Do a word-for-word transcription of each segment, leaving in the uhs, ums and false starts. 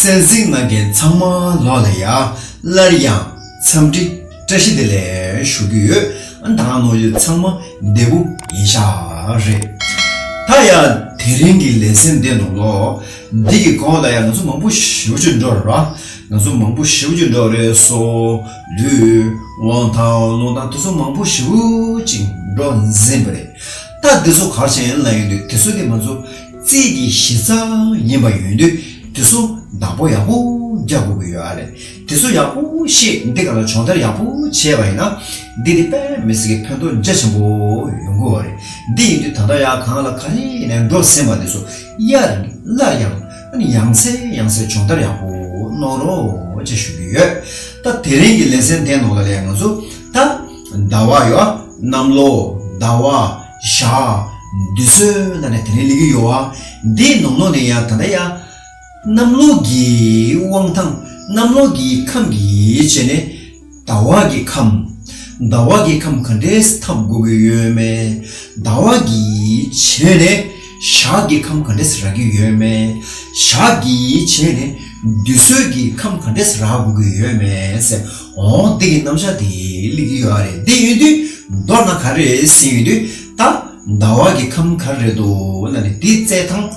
གསན་གཟིགས་གནང་མཁན་ཚང་མ་ལོག་ལ་ཡ་སླར་ཡང་འཚམས་འདྲི་བཀྲ་ཤིས་བདེ་ལེགས་ཞུ་གི་ཡོད། ཨ་ད་ནང་ལོགས་ཡོད་ཚང་མ་བདེ་པོ་ཡིན་ཤག་རེད། ད་ཡ་དེ་རིང་གི་ལེ་ཚན་འདི་ནང་ལོགས་འདི་གི་གོང་ལ་ཡ་ང་ཚོ་མང་པོ་ཞེ་པོ་ཅིག་འགྲོ་ར། ང་ཚོ་མང་པོ་ཞེ་པོ་ཅིག་འགྲོ་རེད། སྲོག་ལུས་དབང་ཐང་ལུང་ཐང་དེ་ཚོ་མང་པོ་ཞེ་པོ་ཅིག་འགྲོ་ཟིན་པ་རེད། ད་དེ་ཚོ་ག་རེ་བྱས་ཡིན་ལབ་ཡོང་དུས་དེ་ཚོ་གི་ང་ཚོ་རྩིས་ཀྱི་གཞི་རྩ་ཡིན་པ་ཡོང་དུས་དེ་ཚོ་བདག་པོ་ཡག་པོ་རྒྱག་དགོས་ཀྱི་ཡོད་རེད། དེ་ཚོ་ཡག་པོ་ཤེས་འདི་ག་ལ་སྦྱོང་བརྡར་ཡག་པོ་བྱས་པ་ཡིན་ན་འདི་དེ་དཔེ་མི་སྲིད་ཀྱི་ཕན་ཐོགས་རྒྱ་ཆེན་པོ་ཡོང་གི་ཡོད་རེད། འདི་ཡིན་དུས་ད་ལྟ་ཡ་གང་ལ་ག་རེ་ནས་འགྲོ་ཟིན་པ་དེ་ཚོ་ཡར་སླར་ཡང་ཨ་ནི་ཡང་སེ་ཡང་སེ་སྦྱོང་བརྡར་ཡག་པོ་གནང་རོགས་ཅེས་ཞུ་གི་ཡོད། ད་དེ་རིང་གི་ལེ་ཚན་དེ་ནང་ལ་ལས་ང་ཚོ་ད་ཟླ་བ་ཡོད། གནམ་ལོ། ཟླ་བ། ཞག་དུས་ཚོད་ལ་ནས་དེ་རིང་སླེབས་ཀྱི་ཡོད་པ། འདིའི་ནང་ལོགས་ནས་ཡང་ད་ལྟ་ཡང་གནམ་ལོ་གི་དབང་ཐང་། གནམ་ལོ་གི་ཁམས་ཀྱི་བྱས་ནས་ཟླ་བ་གི་ཁམས། ཟླ་བ་གི་ཁམས་ག་འདྲས་འཐབ་དགོས་ཀྱི་ཡོད་མེད། ཟླ་བ་གི་བྱས་ནས་ཞག་གི་ཁམས་ག་འདྲས་རག་གི་ཡོད་མེད། ཞག་གི་བྱས་ནས་དུས་ཚོད་ཀྱི་ཁམས་ག་འདྲས་རག་དགོས་ཀྱི་ཡོད་མེད་ཟེར། འོ་འདི་གི་རྣམ་གཞག་དེ་སླེབས་ཀྱི་ཡོད་རེད། འདི་ཡིན་དུས་མདོར་ན་ག་རེ་ཟེར་ཡོང་དུས་ད་ཟླ་བ་གི་ཁམས་ག་རེ་རེད་འདུག་ལབ་ནས་འདི་བཙལ་སྟངས།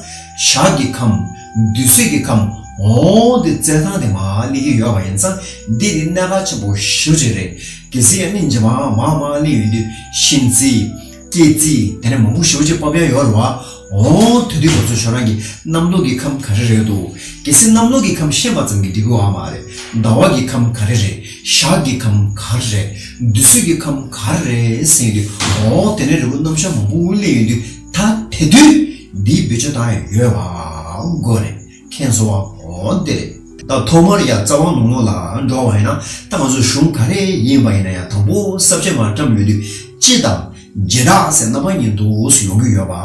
ཞག་གི་ཁམས། དུས་ཚོད་ཀྱི་ཁམས། འོ་འདི་བཙལ་སྟངས་དེ་མར་སླེབས་ཀྱི་ཡོད་པ་ཡིན་ཙང་འདི་དེ་གནད་འགག་ཆེན་པོ་ཞེ་པོ་ཅིག་རེད། གལ་སྲིད་ཡང་ནི་རྗེས་མ་མར་མར་སླེབས་ཡོང་དུས་ཤིང་རྩིས། སྐྱེས་རྩིས། དེ་ནས་མང་པོ་ཞེ་པོ་ཅིག་ཕབ་ཡ་ཡོད་རེད་པ། འོ་དེ་དུས་ང་ཚོ་ཁྱོད་རང་གིས་གནམ་ལོ་གི་ཁམས་ག་རེ་རེད་འདུག་གལ་སྲིད་གནམ་ལོ་གི་ཁམས་ཤེས་པ་ཙམ་གྱིས་འགྲིག་གི་ཡོད་མ་རེད། ཟླ་བ་གི་ཁམས་ག་རེ་རེད། ཞག་གི་ཁམས་ག་རེ་རེད། དུས་ཚོད་ཀྱི་ཁམས་ག་རེ་རེད་ཟེར་དུས། འོ་དེ་ནས་རི་བོ་རྣམ་གཞག་མང་པོ་སླེབས་ཡོང་དུས་ད་དེ་དུས་འདིའི་བེད་སྤྱོད་བཏང་ཡ་ཡོད་པ་དགོས་རེད། མཁྱེན་སོང་བ། འོ་དེ་རེད། ད་ཐོག་མར་ཡ་རྩ་བ་ནང་ལོགས་ལ་འགྲོ་བ་ཡིན་ན་ད་ང་ཚོ་གཞུང་ག་རེ་ཡིན་པ་ཡིན་ན་ཡང་དང་པོ་ས་བཅད་མར་བཀྲམ་ཡོང་དུས་སྤྱི་དང་བྱེ་བྲག་ཟེར་རྣམ་པ་གཉིས་འདུག་སེ་ཡོང་གི་ཡོད་པ།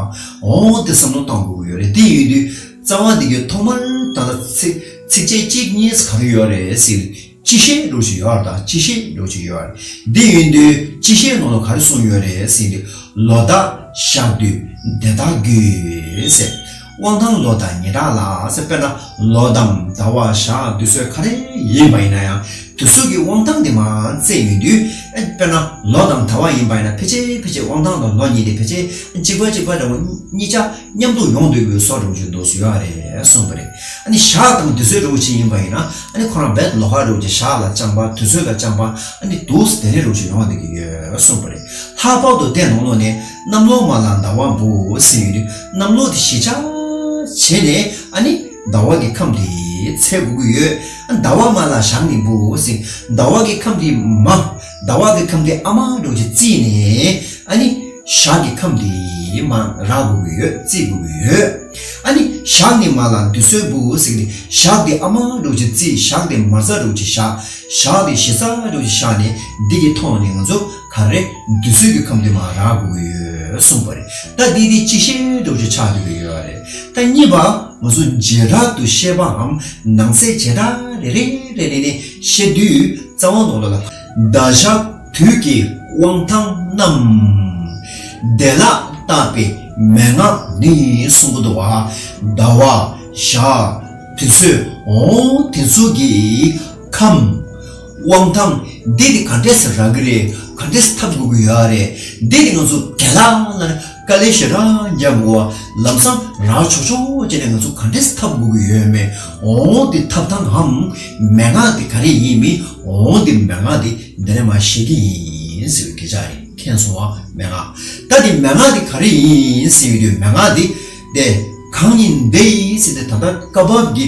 འོ་དེ་བསམ་བློ་གཏོང་དགོས་ཀྱི་ཡོད་རེད། དེ་ཡིན་དུས་རྩ་བ་འདི་གའི་ཐོག་མར་ད་ལྟ་ཚིགས་ཚིགས་བཅད་གཅིག་གཉིས་ག་རེ་ཡོད་རེད་ཟེར། སྤྱི་བཤད་འདྲ་ཅིག་ཡོད་རེད། ད་སྤྱི་བཤད་འདྲ་ཅིག་ཡོད་རེད། འདི་ཡིན་དུས་སྤྱི་བཤད་ནང་ལ་ག་རེ་གསུངས་ཡོད་རེད་ཟེར་དུས། ལོ་ཟླ་ཞག་དུས་དེ་དག་རྒྱུད་ཟེར། དབང་ཐང་ལོ་དང་ཉི་ཟླ་ལ་ཟེར། དཔེར་ན་ལོ་དང་ཟླ་བ་ཞག་དུས་ཚོད་ག་རེ་ཡིན་པ་ཡིན་ན་ཡང་དུས་ཚོད་ཀྱི་དབང་ཐང་དེ་མར་བཙལ་ཡོང་དུས། དཔེར་ན་ལོ་དང་ཟླ་བ་ཡིན་པ་ཡིན་ན་ཕལ་ཆེར་ཕལ་ཆེར་དབང་ཐང་དང་ལོ་གཉིས་དེ་ཕལ་ཆེར་གཅིག་པ་གཅིག་པ་འདྲ་བོ་གཉིས་ཆ་མཉམ་དུ་ཡོང་སྡོད་པའི་བཟོ་འདྲ་བོ་ཅིག་འདུག་སེ་ཡོད་རེད་གསུངས་པ་རེད། ཨ་ནི་ཞག་དང་དུས་ཚོད་འདྲ་བོ་ཅིག་ཡིན་པ་ཡིན་ན་ཨ་ནི་ཁོ་རང་རྦད་ལོ་ཁ་འདྲ་བོ་ཅིག་ཞག་ལ་རྐྱང་པ་དུས་ཚོད་ལ་རྐྱང་པ་ཨ་ནི་འདུག་སེ་དེ་འདྲ་བོ་ཅིག་ཡོང་བསྡད་ཀྱི་ཡོད་གསུངས་པ་རེད། ལྷག་པར་དུ་དེ་ནང་ལོགས་ནས་གནམ་ལོ་མ་ལ་ཟླ་བ་བུ་ཟེར་ཡོང་དུས་གནམ་ལོ་དེ་གཞི་ཆགས་བྱས་ནས་ཨ་ནི་ཟླ་བ་གི་ཁམས་དེ་འཚོལ་དགོས་ཀྱི་ཡོད། ཟླ་བ་མ་ལ་ཞག་ནི་བུ་ཟེར། ཟླ་བ་གི་ཁམས་དེ་མ། ཟླ་བ་གི་ཁམས་དེ་ཨ་མ་འདྲ་བོ་ཅིག་བརྩིས་ནས་ཨ་ནི་ཞག་གི་ཁམས་དེ་མར་རག་དགོས་ཀྱི་ཡོད། བརྩི་དགོས་ཀྱི་ཡོད། ཨ་ནི་ཞག་ནི་མ་ལ་དུས་ཚོད་བུ་ཟེར་ཏེ་ཞག་དེ་ཨ་མ་འདྲ་བོ་ཅིག་བརྩིས། ཞག་དེ་མ་རྩ་འདྲ་བོ་ཅིག་བཞག་ཞག་དེ་གཞི་རྩ་འདྲ་བོ་ཅིག་བཞག་ནས་འདི་གི་ཐོག་ནས་ང་ཚོ་ག་རེ་དུས་ཚོད་ཀྱི་ཁམས་དེ་མར་རག་དགོས་ཀྱི་ཡོད་གསུངས་པ་རེད། ད་འདི་དེ་སྤྱི་བཤད་འདྲ་བོ་ཅིག་ཆགས་བསྡད་ཀྱི་ཡོད་རེད། ད་གཉིས་པ་ང་ཚོ་བྱེ་བྲག་ཏུ་བཤད་པའམ་ནང་གསེས་བྱེ་བྲག་རེ་རེ་རེ་རེ་ནས་བཤད་དུས་རྩ་བ་ནང་ལོགས་ལ་ཟླ་ཞག་དུས་ཀྱི་དབང་ཐང་རྣམས། བདེ་བླག་བརྟགས་པའི་མན་ངག་ནི་གསུང་གི་འདུག་པ། ཟླ་བ་ཞག་དུས་ཚོད་འོ་དེ་ཚོ་གི་ཁམས། དབང་ཐང་འདི་དེ་ག་འདྲས་སེ་རག་གི་རེད། ག་འདྲས་སེ་འཐབ་དགོས་ཀྱི་ཡོད་རེད། འདི་དེ་ང་ཚོ་བདེ་བླག་ལ་དཀའ་ལས་ཞེ་དྲག་རྒྱག་དགོས་པ། ལམ་སང་རག་ཆོག་ཆོག་བྱས་ནས་ང་ཚོ་ག་འདྲས་སེ་འཐབ་དགོས་ཀྱི་ཡོད་མེད། འོ་འདི་འཐབ་སྟངས་འམ་མན་ངག་འདི་ག་རེ་ཡིན་མིན། འོ་འདི་མན་ངག་འདི་འདི་ནས་མར་བཤད་ཀྱི་ཡིན་ཟེར་བའི་སྐད་ཆ་རེད། མཁྱེན་སོང་བ། མན་ངག་ད་འདི་མན་ངག་འདི་ག་རེ་ཡིན་ཟེར་བའི་དུས་མན་ངག་འདི་དེ་གང་ཡིན་དེ་ཡིན་ཟེར་ཏེ་ད་ལྟ་སྐབས་བབ་ཀྱི་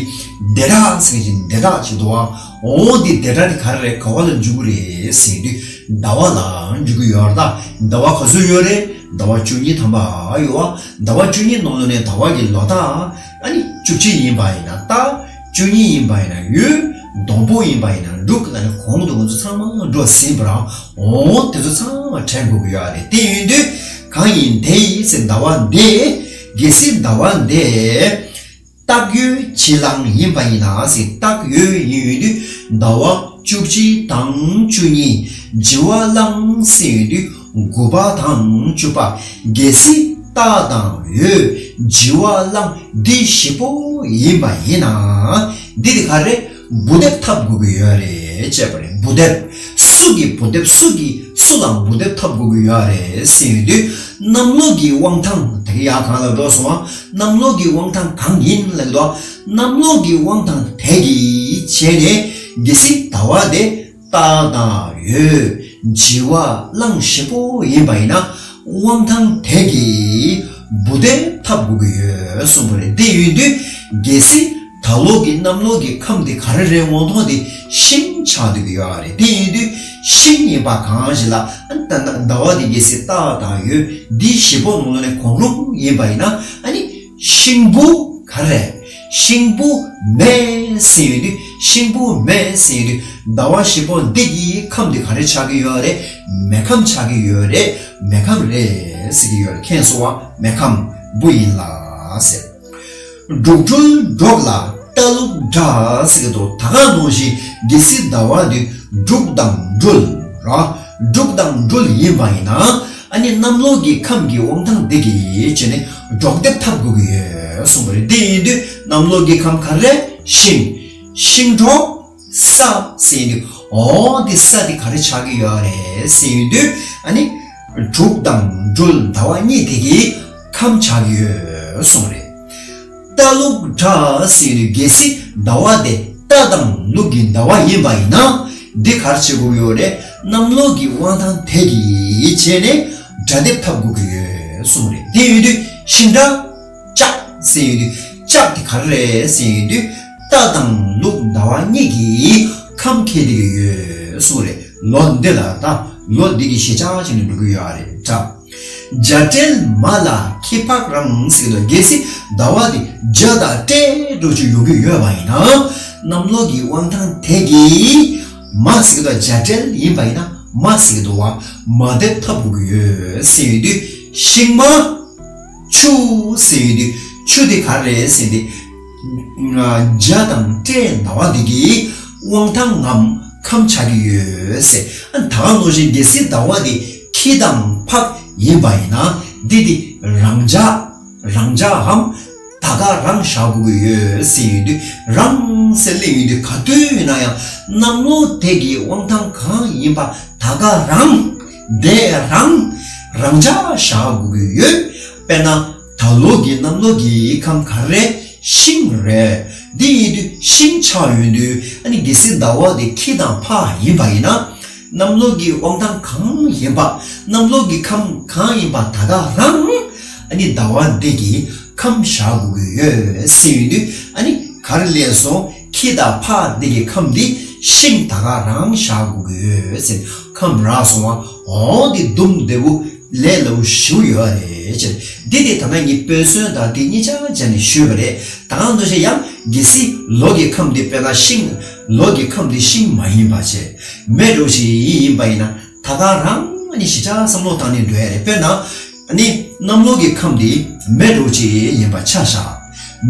དེ་དག་ཟེར་གྱི་དེ་དག་ཅིག་འདུག་པ། འོ་འདི་དེ་དག་འདི་ག་རེ་རེད། ག་བ་ལ་འཇུག་གི་རེད་ཟེར་དུས་ཟླ་བ་ལ་འཇུག་གི་ཡོད་རེད། ད་ཟླ་བ་ག་ཚོད་ཡོད་རེད། ཟླ་བ་བཅུ་གཉིས་ཐམ་པ་ཡོད་པ། ཟླ་བ་བཅུ་གཉིས་ནང་ལོགས་ནས་ཟླ་བ་གི་ལོ་ཟླ་ཨ་ནི་བཅུ་གཅིག་ཡིན་པ་ཡིན་ན་ད། བཅུ་གཉིས་ཡིན་པ་ཡིན་ན་ཡོད། སྡོང་པོ་ཡིན་པ་ཡིན་ན་འབྲུག་ལ་ནི་གོང་དུ་ང་ཚོ་ཚང་མ་འགྲོ་ཟིན་པ་རང་འོ་དེ་ཚོ་ཚང་མ་དྲན་དགོས་ཀྱི་ཡོད་རེད། དེ་ཡིན་དུས་གང་ཡིན་དེ་ཡིན་ཟེར་ཟླ་བ་འདི་གལ་སྲིད་ཟླ་བ་འདི་སྟག་ཡོས་བྱི་གླང་ཡིན་པ་ཡིན་ན་ཟེར། སྟག་ཡོས་ཡིན་ཡོད་དུས་ཟླ་བ་བཅུ་གཅིག་དང་བཅུ་གཉིས་བྱི་བ་གླང་ཟེར་ཡོད་དུས་དགུ་པ་དང་བཅུ་པ་གལ་སྲིད། རྟ་དང་འོད། བྱི་བ་གླང་འདི་བཞི་པོ་ཡིན་པ་ཡིན་ན། འདི་དེ་ག་རེ། འབུལ་འདེབས་འཐབ་དགོས་ཀྱི་ཡོད་རེད་ཅེས་པ་རེད། འབུལ་འདེབས། སུ་གིས་འབུལ་འདེབས། སུ་གིས་སུ་ལ་འབུལ་འདེབས་འཐབ་དགོས་ཀྱི་ཡོད་རེད་ཟེར་ཡོང་དུས། གནམ་ལོ་གི་དབང་ཐང་དེ་ག་ཡག་གང་ལ་འགྲོ་སོང་བ། གནམ་ལོ་གི་དབང་ཐང་གང་ཡིན་ལབ་དུས། གནམ་ལོ་གི་དབང་ཐང་དེ་གིས་བྱས་ནས་གལ་སྲིད་ཟླ་བ་དེ། རྟ་དང་འོད། བྱི་བ་གླང་བཞི་པོ་ཡིན་པ་ཡིན་ན། དབང་ཐང་དེ་གིས་འབུལ་འདེབས་འཐབ་དགོས་ཀྱི་ཡོད་གསུངས་པ་རེད། དེ་ཡིན་དུས་གལ་སྲིད་ད་ལོ་གི་གནམ་ལོ་གི་ཁམས་དེ་ག་རེ་རེད། དབང་ཐང་དེ་ཤིང་ཆགས་བསྡད་ཀྱི་ཡོད་རེད། དེ་ཡིན་དུས་ཤིང་ཡིན་པ་གང་ཞིག་ལ། ཨ་ནི་ད་ཟླ་བ་དེ་གལ་སྲིད་རྟ་དང་འོད་འདི་བཞི་པོ་ནང་ལོགས་ནས་གང་རུང་ཡིན་པ་ཡིན་ན། ཨ་ནི་ཤིང་བུ་ག་རེ། ཤིང་བུ་མེ་ཟེར་ཡོང་དུས། ཤིང་བུ་མེ་ཟེར་ཡོང་དུས། ཟླ་བ་བཞི་པོ་འདི་གི་ཁམས་འདི་ག་རེ་ཆགས་ཀྱི་ཡོད་རེད། མེ་ཁམས་ཆགས་ཀྱི་ཡོད་རེད། མེ་ཁམས་རེད་ཟེར་གྱི་ཡོད་རེད། མཁྱེན་སོང་བ། མེ་ཁམས་བུ་ཡིན་ལ་ཟེར། འབྲུག་སྦྲུལ་འབྲོག་ལ་རྟ་ལུག་འདྲ་ཟེར་གྱི་འདུག་ད་ག་ནང་བཞིན་གལ་སྲིད་ཟླ་བ་འདི་འབྲུག་དང་སྦྲུལ་ར། འབྲུག་དང་སྦྲུལ་ཡིན་པ་ཡིན་ན། ཨ་ནི་གནམ་ལོ་གི་ཁམས་ཀྱི་དབང་ཐང་འདི་གིས་བྱས་ནས་འབྲོག་འདེབས་འཐབ་དགོས་ཀྱི་ཡོད་གསུངས་པ་རེད། དེ་ཡིན་དུས་གནམ་ལོ་གི་ཁམས་ག་རེ། ཤིང་། ཤིང་འབྲོག་ས་ཟེར་ཡོང་དུས། འོ་འདི་ས་འདི་ག་རེ་ཆགས་ཀྱི་ཡོད་རེད་ཟེར་ཡོང་དུས། ཨ་ནི་འབྲུག་དང་སྦྲུལ་ཟླ་བ་གཉིས་དེ་གི་ཁམས་ཆགས་ཀྱི་ཡོད་གསུངས་རེད། རྟ་ལུག་འདྲ་ཟེར་ཡོང་དུས་གལ་སྲིད་ཟླ་བ་དེ་རྟ་དང་ལུག་གི་ཟླ་བ་ཡིན་པ་ཡིན་ན། འདི་ག་རེ་བྱེད་དགོས་ཡོད་རེད། གནམ་ལོ་གི་དབང་ཐང་དེ་གིས་བྱས་ནས་དགྲ་འདེབས་འཐབ་དགོས་ཀྱི་ཡོད་གསུངས་རེད། དེ་ཡིན་དུས་ཤིང་འདྲ། ལྕགས་ཟེར་ཡོང་དུས། ལྕགས་དེ་ག་རེ་རེད་ཟེར་ཡོང་དུས། རྟ་དང་ལུག་ཟླ་བ་གཉིས་ཀྱི་ཁམས་འཁེལ་བསྡད་ཀྱི་ཡོད་གསུངས་རེད། ལོ་འདི་ལ་ད་ལོ་འདི་གི་ཞེ་དྲག་བྱས་ནས་འགྲོ་གི་ཡོད་རེད་ད། རྒྱ་བྲལ་མ་ལ་ཁྱི་ཕག་རང་ཟེར་གྱི་འདུག་གལ་སྲིད་ཟླ་བ་འདི་རྒྱ་དང་བྲལ་འགྲོ་ཆུ་ཡོང་གི་ཡོད་པ་ཡིན་ན། གནམ་ལོ་གི་དབང་ཐང་དེ་གིས་མ་ཟེར་གྱི་འདུག་རྒྱ་བྲལ་ཡིན་པ་ཡིན་ན་མ་ཟེར་གྱི་འདུག་བ། མ་འདེབས་འཐབ་དགོས་ཀྱི་ཡོད་ཟེར་ཡོང་དུས། ཤིང་མ། ཆུ་ཟེར་ཡོང་དུས། ཆུ་དེ་ག་རེ་རེད་ཟེར་དུས། རྒྱ་དང་བྲལ་ཟླ་བ་འདི་གི་དབང་ཐང་ངམ་ཁམས་ཆགས་ཀྱི་ཡོད་ཟེར། ཨ་ད་ག་ནང་བཞིན་གལ་སྲིད་ཟླ་བ་འདི་ཁྱི་དང་ཕག་ཡིན་པ་ཡིན་ན། འདི་དེ་རང་འཇགས། རང་འཇགས་འམ། ད་ག་རང་བཞག་དགོས་ཀྱི་ཡོད་ཟེར་ཡོང་དུས། རང་ཟེར་སླེབས་ཡོང་དུས་ག་དུས་ཡིན་ན་ཡང་གནམ་ལོ་དེ་གི་དབང་ཐང་གང་ཡིན་པ་ད་ག་རང་། དེ་རང་། རང་འཇགས་བཞག་དགོས་ཀྱི་ཡོད། དཔེར་ན་ད་ལོ་གི་གནམ་ལོ་གི་ཁམས་ག་རེ། ཤིང་རེད། འདི་ཡིན་དུས་ཤིང་ཆགས་ཡོང་དུས། ཨ་ནི་གལ་སྲིད་ཟླ་བ་དེ་ཁྱི་དང་ཕག་ཡིན་པ་ཡིན་ན། གནམ་ལོ་གི་དབང་ཐང་གང་ཡིན་པ། གནམ་ལོ་གི་ཁམས་གང་ཡིན་པ་ད་ག་རང་། ཨ་ནི་ཟླ་བ་འདི་གི་ཁམས་བཞག་དགོས་ཀྱི་ཡོད་ཟེར་ཡོང་དུས། ཨ་ནི་ག་རེ་སླེབས་སོང་། ཁྱི་དང་ཕག་འདི་གི་ཁམས་འདི་ཤིང་ད་ག་རང་བཞག་དགོས་ཀྱི་ཡོད་ཟེར། ཁམས་རག་སོང་བ། འོ་འདི་འདུམ་བདེ་བོ། ལས་སླ་བོ་ཞེ་པོ་ཡོད་རེད་ཅེས། འདི་དེ་ད་ལྟ་ངས་དཔེ་མཚོན་དང་དེ་གཉིས་ཆ་བྱས་ནས་ཞུས་པ་རེད། ད་ག་ནང་བཞིན་ཡང་གལ་སྲིད་ལོ་གི་ཁམས་འདི་དཔེར་ན་ཤིང་། ལོ་གི་ཁམས་འདི་ཤིང་མ་ཡིན་པ་བྱས། མེ་འདྲ་བོ་ཞིག་ཡིན་པ་ཡིན་ན་ད་ག་རང་ནི་ཞེ་དྲག་བསམ་བློ་བཏང་ནས་འགྲོ་ཡ་རེད། དཔེར་ན་ནི་གནམ་ལོ་གི་ཁམས་འདི་མེ་འདྲ་བོ་ཅིག་ཡིན་པ་ཆ་བཞག་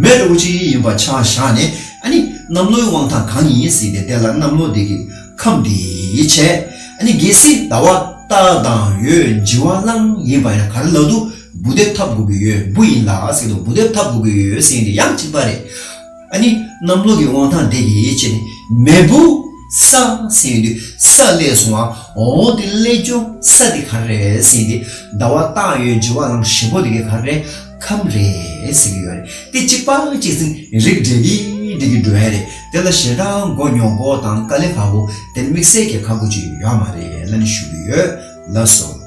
མེ་འདྲ་བོ་ཅིག་ཡིན་པ་ཆ་བཞག་ནས། ཨ་ནི་གནམ་ལོའི་དབང་ཐང་གང་ཡིན་ཟེར་ཏེ་དེ་ལ་གནམ་ལོ་འདི་གི་ཁམས་འདི་བྱས། ཨ་ནི་གལ་སྲིད་ཟླ་བ་རྟ་དང་འོད་བྱི་བ་གླང་ཡིན་པ་ཡིན་ན་ག་རེ་ལབ་འདུག་འབུལ་འདེབས་འཐབ་དགོས་ཀྱི་ཡོད། འབུ་ཡིན་ལ་ཟེར་དུས་འབུལ་འདེབས་འཐབ་དགོས་ཀྱི་ཡོད་ཟེར་ཏེ་ཡང་གཅིག་པ་རེད། ཨ་ནི་གནམ་ལོ་གི་དབང་ཐང་དེ་གིས་བྱས་ནས་མེ་བུ་ས་ཟེར་དུས་ས་སླེབས་སོང་བ། འོ་དེ་སླེབས་རྒྱུ་ས་དེ་ག་རེ་རེད་ཟེར་ཏེ་ཟླ་བ་རྟ་འོད་བྱི་བ་གླང་བཞི་པོ་དེ་ག་རེ་རེད། ཁམས་རེད་ཟེར་གྱི་ཡོད་རེད། དེ་གཅིག་པ་གཅིག་ཟིན་རིགས་འགྲེ་གི་འགྲེ་གི་འགྲོ་ཡ་རེད། དེ་ལ་ཞེ་དྲག་མགོ་རྙོག་པོ་དང་དཀའ་ལས་ཁག་པོ་དེ་དམིགས་བསལ་གྱི་ཁག་པོ་ཅིག་ཡོད་མ་རེད་ལབ་ནས་ཞུ་གི་ཡོད། ལགས་སོ།